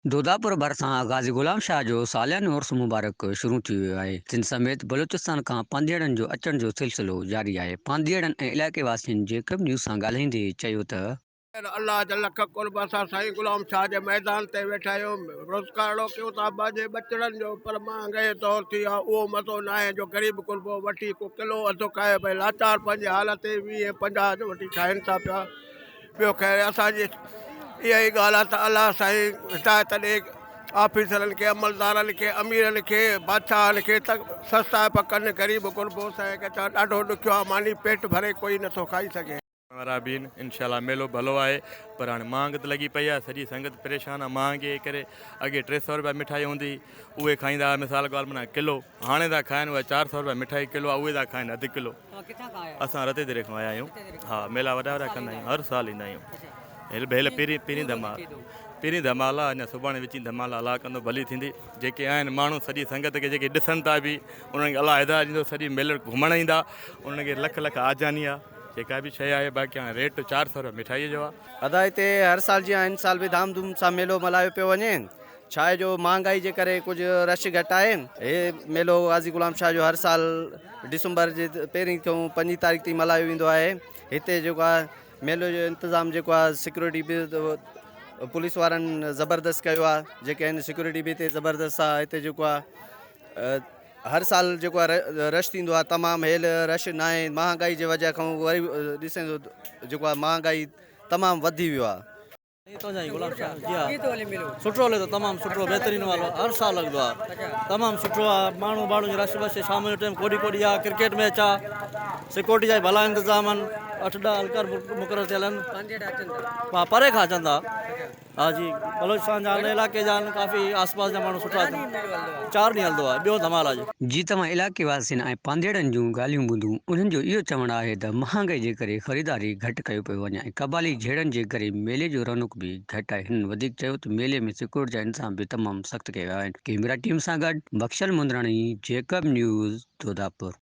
دوداپور ڀرسان غازي غلام شاهه جو ساليانو عرس مبارڪ شروع ٿي ويو آهي، سنڌ سميت بلوچستان کان پانڌيئڙن جو اچڻ جو سلسلو جاري آهي، پانڌيئڙن ۽ علائقي واسين جيڪب نيوز سان ڳالهائيندي چيو ته. الله جا لک قرب اسان سائين غلام شاهه جي ميدان تي ويٺا آهيون روزگار ڪيون ٿا پنهنجي ٻچڙن جو پر مهانگائي جو دور ٿي ويو آهي اهو مزو ناهي جو غريب غربو وٺي ڪو ڪلو اڌ کائي ڀئي لاچار پنهنجي حال تي ويهه پنجاهه جو وٺي کائن ٿا پيا ٻيو خير اسان جي اها ئي ڳالهه آهي ته الله سائين هدايت ڏي آفيسرن کي عملدارن کي اميرن کي بادشاهن کي ته سستائپ ڪن غريب غربو سائين کي چوان ڏاڍو ڏکيو آهي ماني پيٽ ڀري ڪوئي نٿو کائي سگهي. وارا به آهن انشاء الله ميلو ڀلو آهي پر هاڻي مهانگ ته لڳي پئي آهي سڄي سنگت پريشان آهي مهانگي جي ڪري اڳي 300 روپيا مٺائي هوندي هئي اهي کائيندا هئا مثال ڳالهه معنيٰ ڪلو هاڻي ٿا کائن اها 400 روپيا مٺائي ڪلو آهي اهي ٿا کائن اڌ ڪلو. اسان رتي دري کان آيا آهيون ها ميلا وڏا وڏا ڪندا آهيون هر سال ايندا آهيون هيل ڀيل پهرين پهرين ڌمال پهرين ڌمال آ اڃا سڀاڻي وچين ڌمال الله ڪندو ڀلي ٿيندي جيڪي آهن ماڻهو سڄي سنگت کي جيڪي ڏسن ٿا به انهن کي الله هدايت ڏيندو سڄي ميلو گهمڻ ايندا انهن کي لک لک آجاني آ جيڪا به شيء آهي باقي هاڻي ريٽ 400 روپيا مٺائي جو آ. ادا هتي هر سال جيان هن سال به ڌام ڌوم سان ميلو ملهايو پيو وڃي. ڇا آهي جو مهانگائي جي ڪري ڪجهه رش گهٽ آهي. هي ميلو غازي غلام شاهه جو هر سال ڊسمبر جي پهرين کان پنجين تاريخ تائين ملهايو ويندو آهي. هتي جيڪو آهي ميلو جو انتظام جيڪو آهي سيڪيورٽي به پوليس وارن زبردست ڪيو آهي جيڪي آهن سيڪيورٽي به هتي زبردست آهي هتي جيڪو آهي هر سال جيڪو آهي رش ٿيندو آهي تمام هيل رش ناهي مهانگائي جي وجه کان وري ڏسين ٿو جيڪو آهي مهانگائي تمام وڌي ويو آهي. سٺو هلي ٿو تمام سٺو بهترين وارو هر سال لڳندو آ تمام سٺو آ ماڻهو باڻو جي رش بش شام جو ٽيم ڪوڏي ڪوڏي آ ڪرڪيٽ ميچ آ سيڪورٽي جا ڀلا انتظام آهن اٺ ڏهه هلڪار مقرر ٿيل آهن پري کان اچن ٿا ها جي بلوچستان جا آهن علائقي جا آهن ڪافي آس پاس جا ماڻهو سٺا اچن چار ڏينهن هلندو آهي ٻيو ڌمال آهي. جي توهان علائقي واسين ۽ پانڌيئڙن جون ڳالهيون ٻڌون انهن جو اهو چوڻ آهي ته مهانگائي جي ڪري خريداري گهٽ ڪيو پيو وڃي ۽ قبائلي جهيڙن جي ڪري ميلي جو رونق به گهٽ آهي هنن وڌيڪ چيو ته ميلي ۾ سيڪيورٽي جا انتظام به تمام سخت ڪيا ويا آهن ڪيميرا ٽيم سان گڏ بخشل مندراڻي جيڪب نيوز دوداپور.